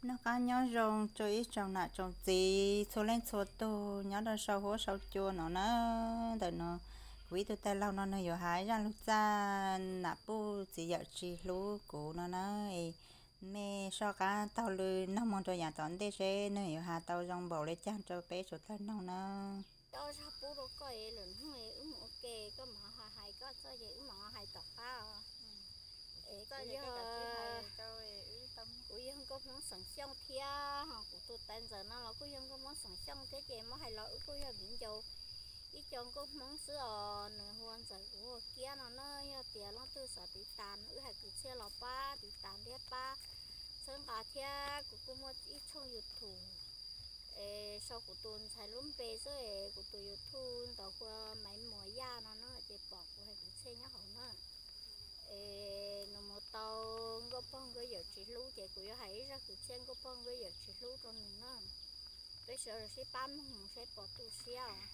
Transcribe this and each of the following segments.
Noj qab nyob zoo rau ib tsoom nam tsoom txiv txhua leej txhua tus nyob rau saum huab saum cua no na. Ntawm no kuv ib tug tij laug no nws yuav hais zaj lug txaj nam puj txiv yawm tsis hlub kuv no na. Mej soj qab taug lw noog moog rau yaam tom ntej seb nws yuav has tau zoo npaum le caag rau peb suav dlawg noog na. Coj zog pub rau koj es lwm hnub wb mus ua ke koj mam hais koj txoj es wb mam hais tom qab os. Es kuv yog, kuv yog nkauj Hmoob xeem Xyooj thiab ho kuv tus tais ntxawm no los kuj yog nkauj Hmoob xeem Xyooj thiab ces muab hais los wb kuj yog viv ncaus ib co nkauj Hmoob xwb os. Nws hu ua Ntxawm kuv hu ua Kiab no na. Yog tias leej twg xav tiv tas wb hais kwv txhiaj los pab tiv tas thiab pab txhawb nqa thiab. Kuv kuj muaj ib tshooj YouTube es sau kuv tus ntxhais lub npe xwb es kuv tus YouTube ntawd hu ua Maiv Muas Yaj no na ces pom kuv hais kwv txhiaj nyob hauv na. Es nus mus tau nkauj pog nkauj yawm tsis hlub ces kuv yuav hais ib zaj kwv txhiaj nkauj pog nkauj yawm tsis hlub rau nws na. Peb sawv daws sib pab mloog mus saib puas tu siab os.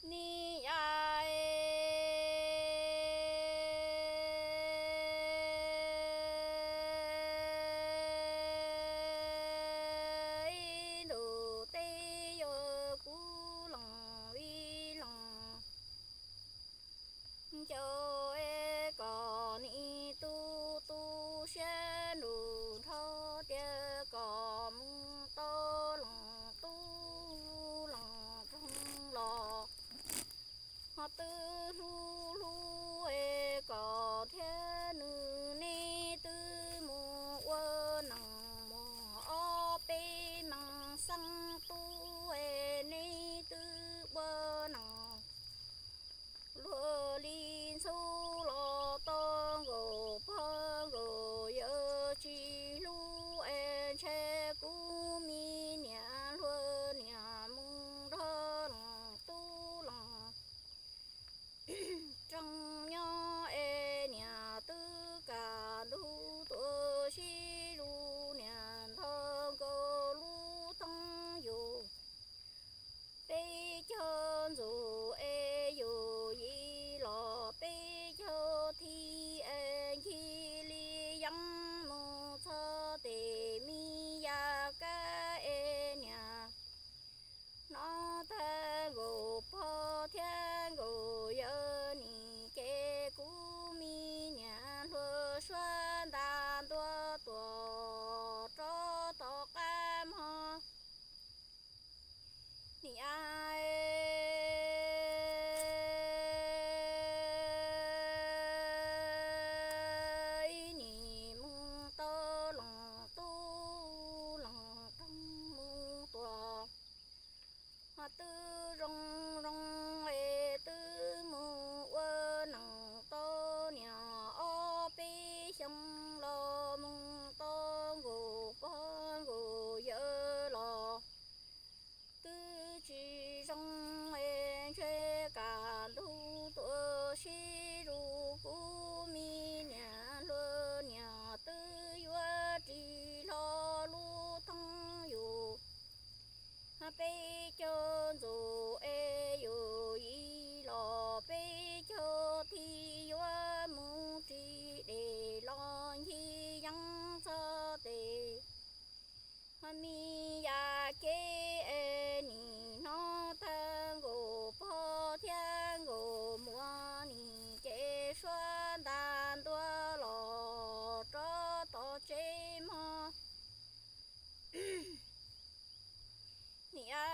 Ni a ib ntus tej yuav kub loos vij loos ncaus es kom nim tu tu siab nrug nrho tias kom mus tau loos tub loos roog los ho twb hlub hlub es kom thiab nws neb twb mus ua neej muaj ob peb neej xeeb tub es neb twb ua neej luag li ntxhub los tau nkaus pog nkaus yawg tsis hlub es ntshe kuv me niam hluas niam mus nrog loos tub loos roog nyob es niam twb kam ntug tuaj sib lug niam nthos nkaus lub thoob yus peb caug ntxuv es yus yim los peb caug thib es nchi li yeeb mus txog tes me yam kab es niam hnov tag nkaus pog thiab nkaus yawg nim ces kuv me niam hluas suab nta ntua tuam rov tom qab mog. Nim a ib nim mus tau loos tub loos roog mus tuam ho twb zoo zoo es twb mus ua neej tau niam ob peb xyoo los mus tau nkaus pog nkaus yawg los twb tsis zoo es ntshe kam ntug tuaj sib lug kuv me niam hluas niam twb yuav ris hlo lub thoob yus peb caug ntxuv es yus yim los peb caug thib yuav mus ris dej los nchi yeeb txog tes me yam kab es nim hnov tag nkaus pog thiab nkaus muam nim ces suab nta ntua los rov tom tsev mog. Nim a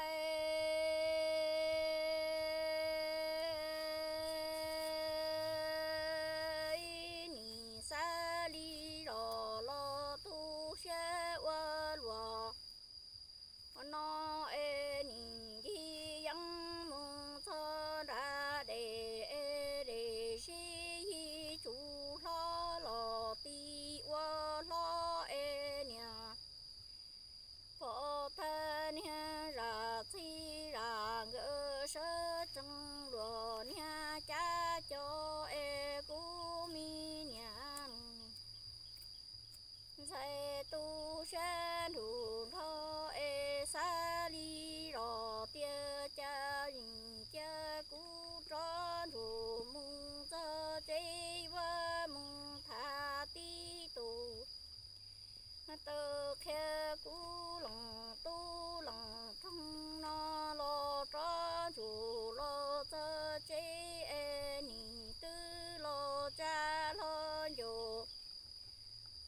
ib nim xav li los los tu siab ua luam no es nim ncig yeeb mus txog nram dej es dej sib yig tsuj hlob los ti ua hlob es niam pom tag niag zam txhij zam nkawd sawv tsees luag niag cab co es kuv me niam ntxhais tu siab nrug nrho es xav li los tias cas yeej cia kuv rov nrug mus txog tsev yuav mus tham tib tug Tawv qhia kuv leej tub leej roog no los rov ntsug los txog tsev es nim twb los tsa hlo ncauj.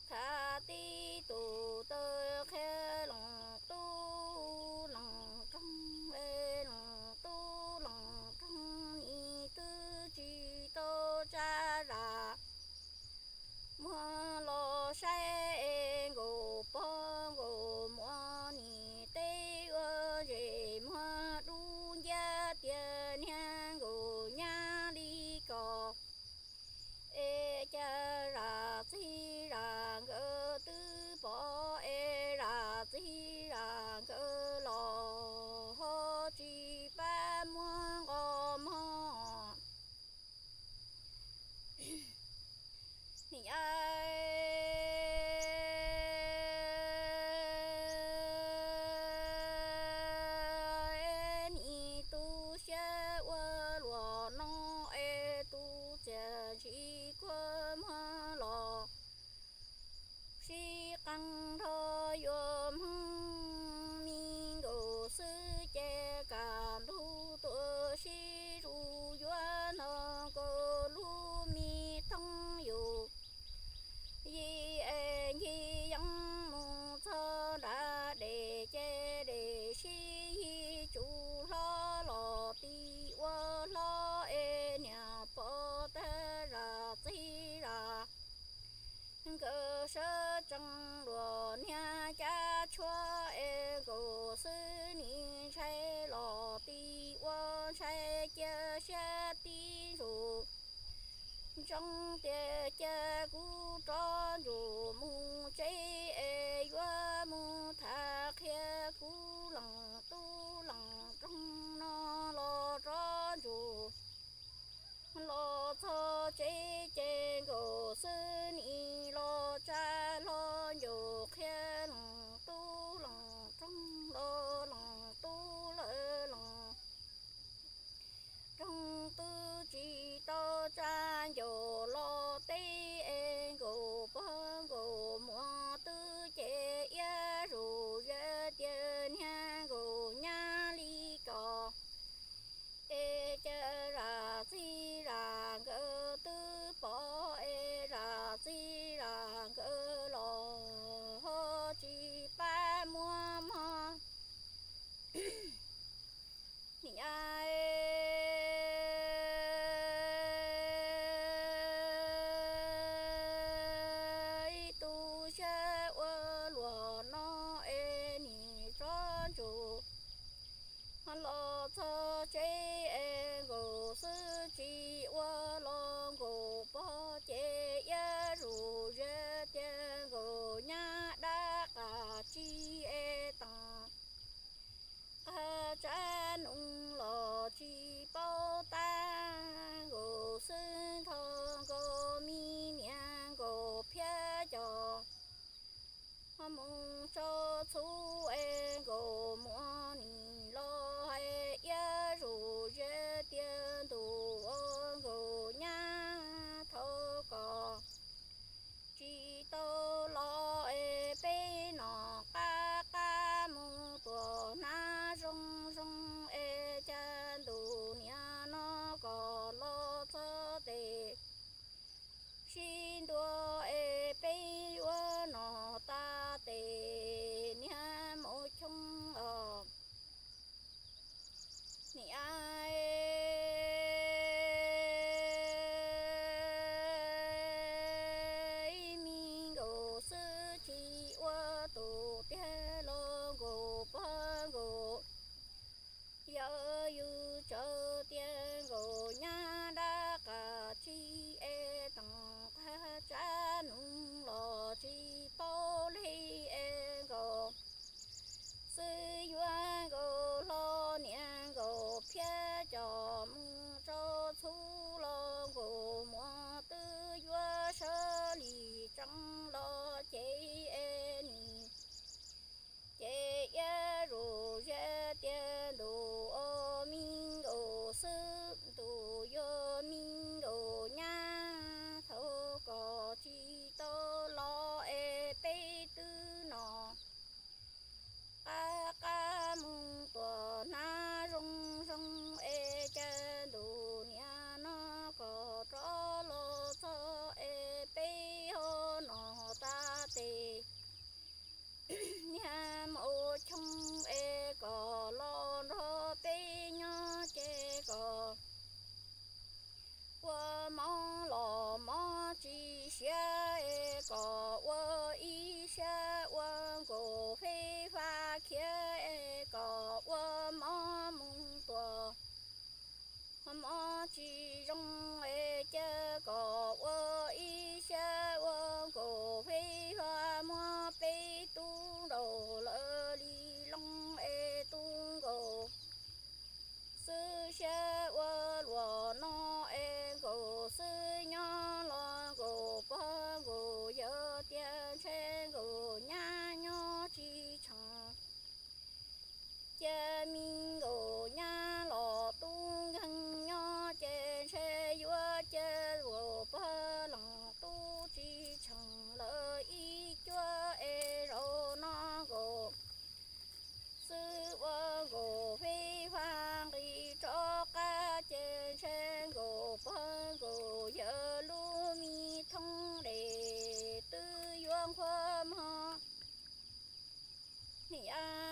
Thav tib tug tawv qhia leej tub leej roog es leej tub leej roog nim twb tsis tau tsa zam muag los saib es nkaus pog nkaus muam nim teb ua zes muag dub nciab tias niag nkaus nyab li ko. Es cas zam txig zam nkawd twb pom es zam txig zam nkawd los ho tsis pab muab nqos mog. Nim nim tu siab ua luam no es tu txias ntsis kuag muag los sib qee nrho yuav hmoob me nkaus xwb ces kam ntug tuaj sib zus yuav nrog nkaus lub me thoob yus. Yim es ncig yeeb mus txog nram dej ces dej sib yig tsuj hlob los tim ua hlob es niam pog tag zam txig zam nkawd sawv tsees luag niag cab tshuab es nkaus xwb nim ntshai los tim ua ntshai cia siab tib zus. Ntsoov tias cia kuv rov ntsug mus tsev es yuav mus tham qhia kuv leej tub leej roog no los rov ntsug los txog tsev ces nkaus xwb nim los tsa hlo ncauj qhia leej tub leej roog los leej tub lawv leej roog twb tsis tau tsa ncauj los teb es nkaus pog nkaus muam twb ces iab zus zes tias niag nkaus nyab li ko. Es cas zam txig zam nkawd twb pom es zam txig zam nkawd los ho tsis pab muab mog. Nim tu siab ua luam no es nim rov ntsug los txog tsev es nkaus xwb tsis ua los nkaus pog ces iab zus zes tias nkaus nyab dab qas tsi es teem qab tsab num los tsis paub tab nkaus xwb nrog nkaus me niam nkaus phiab cov mus tso txhuv es nkaus muam nim los hais iab zus zes tias ntuj ua nkaus nyab thaum koj tsis tau los es peb nom qab qab mus tuam hnab zoo zoo es cas ntuj niam no koj los txog tes sib ntua es peb yuav nom tas tes niag tsis zoo es cia kom ua ib siab ua nkaus fej faj muab peb tub nraug lawv li loo es tu nkaus xwb siab ua luam no es nkaus xwb nyob los nkaus pog nkaus yawg tias ntshe nkaus nyab nyob tsis tsheej. Cia me nkaus nyab los tub nkeeg nyob ces ntshe yuav cia nkaus pog los tub tsis tsheej lawv ib cuab es zaum no nkaus xwb ua nkaus fej faj nqis rov qab ces ntshe nkaus pog nkaus yawg lub me thoob des twb yuav nqhuab mog. Niam